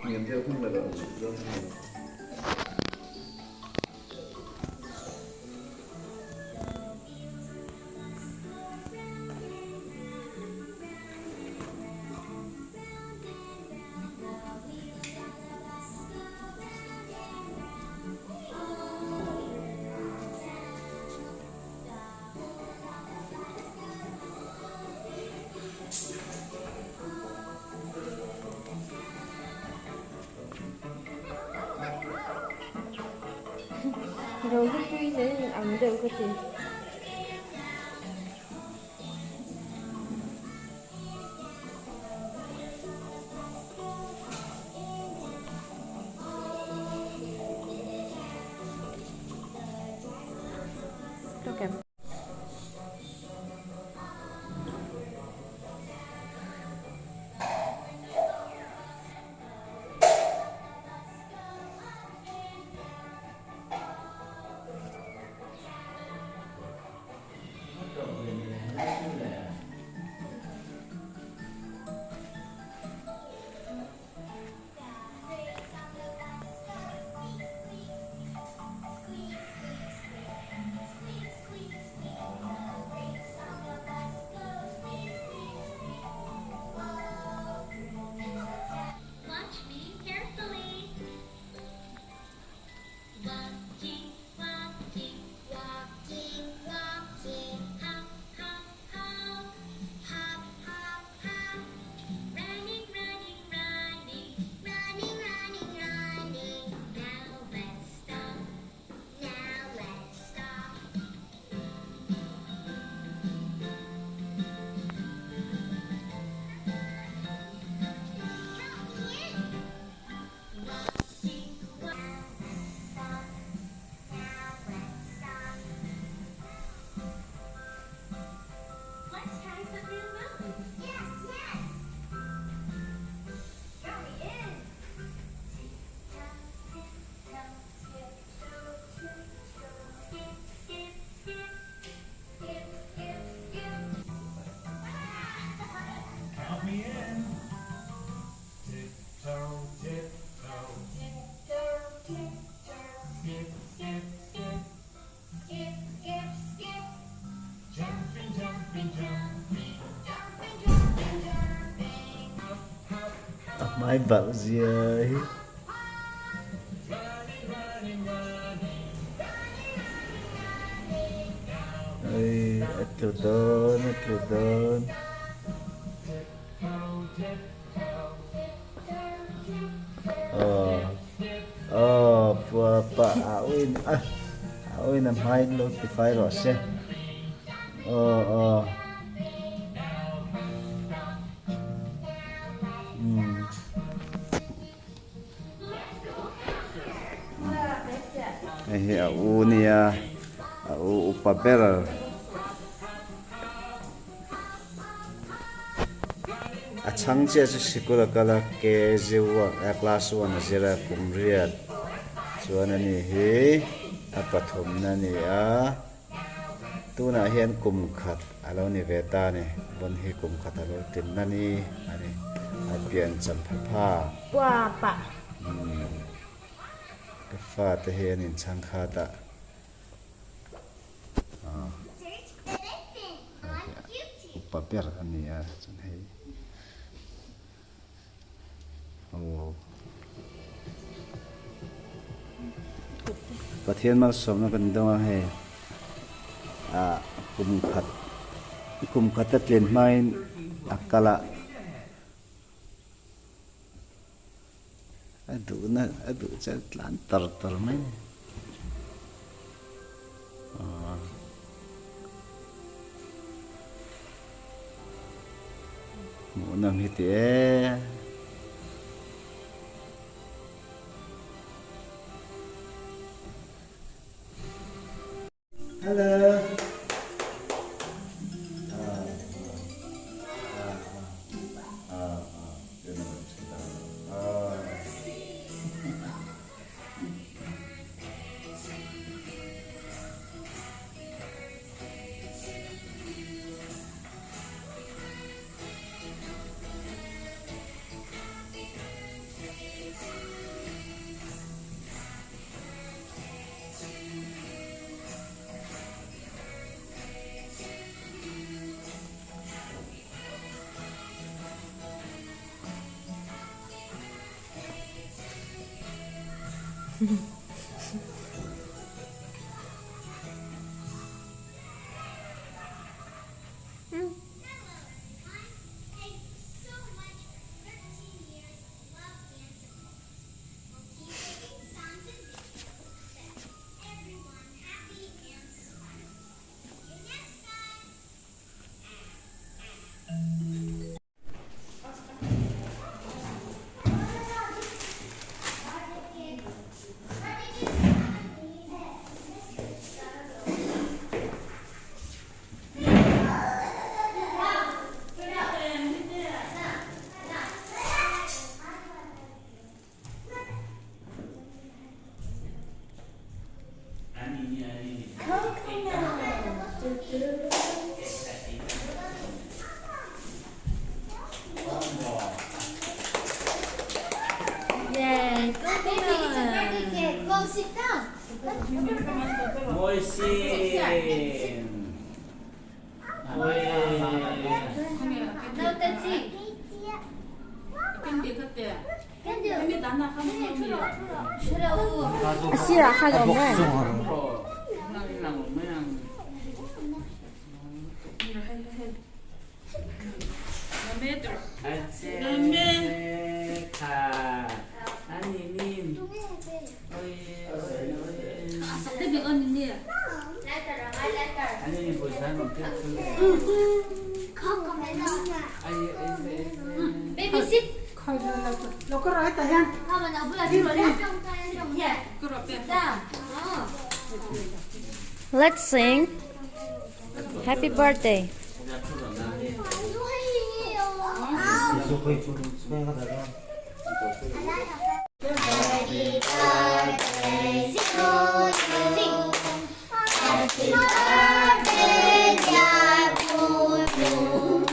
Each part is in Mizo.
Hniam deuh hnung la rawh chhuk zawng a ni. Rohlupuii nen in ang deuh ka ti. A hmai balh zia hi. Oi a tlu dawn a tlu dawn. Aw aw puapa a uin a a uin a hmai lo ti fai rawh se aw aw umm hei hi a u nia a u upa ber. A chhang chiah chu sikul a kal a KG one eh class one a zir a kum riat chuan a ni hi a pathumna a ni a tunah hian kum khat a lo ni ve ta a ni vawn hi kum khat a lo tinna ni a ni a pian champha pha ka fate hi an inchhang khat a. Upa ber a ni a chuan hei aw Pathian malsawmna kan dawng a hei ah kum khat kum khat a tlin hmain a kal a a duhna a duh chuan tlan tar tar mai a ni. Hmuhnawm hi ti e. Hello. A sirah khan a awm reng. Let's sing Happy birthday. Happy birthday to you. Happy birthday, dear Pulu.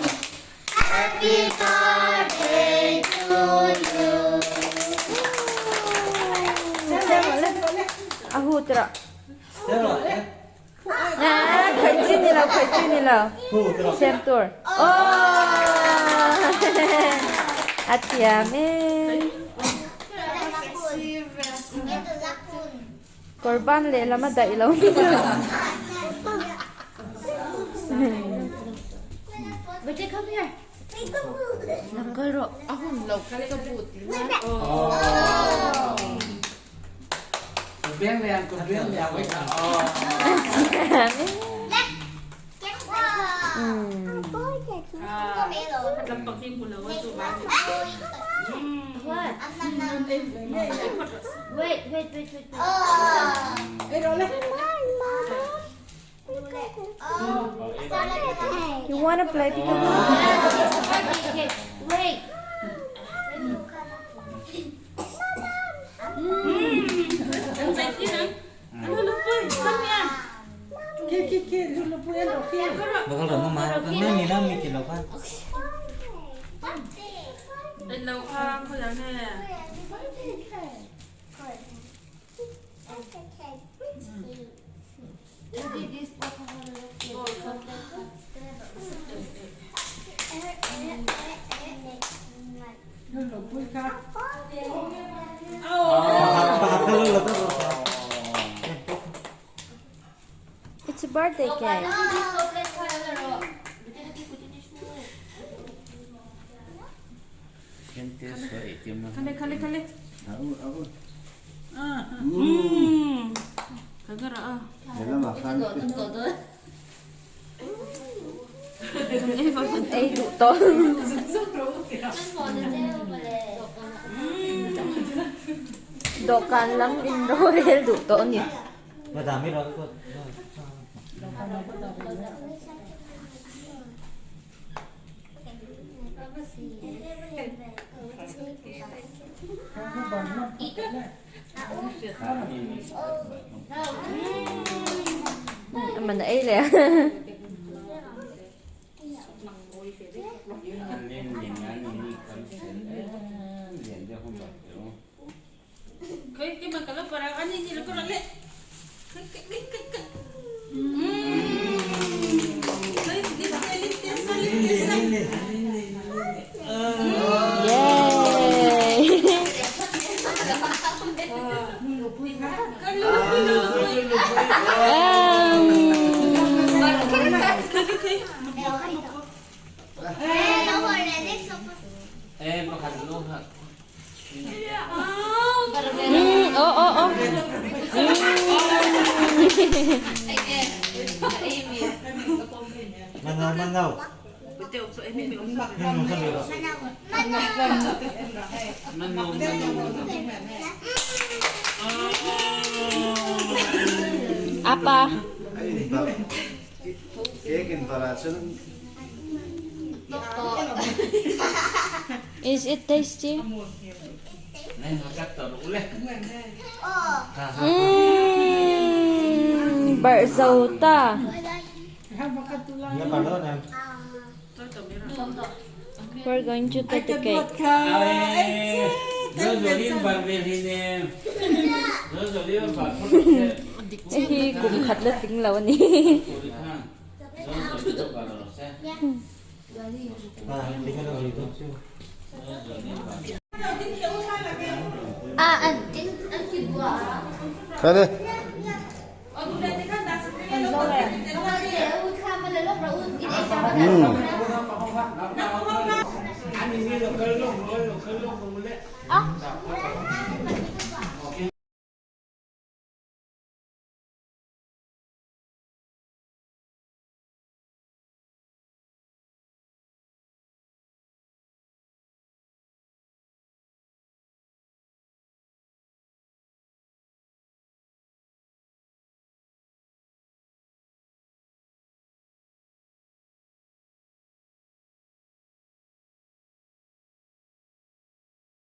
Happy birthday to you. A hu tira. Khoi chi ni lo, khoi chi ni lo. Sem tur. Oh! A thiam e. Kawr ban lehlam a daih lo. You wanna play peekaboo? Wait. It's a birthday cake. Ei duh tawh. Dawhkan lam in rorel duh tawh a ni. Aman a ei leh a. Yay! Oh oh oh. Apa? Is it tasty? Mm, barh zo ta. We're going to cut the cake. Hi kum khat la tling lo ani. Khale.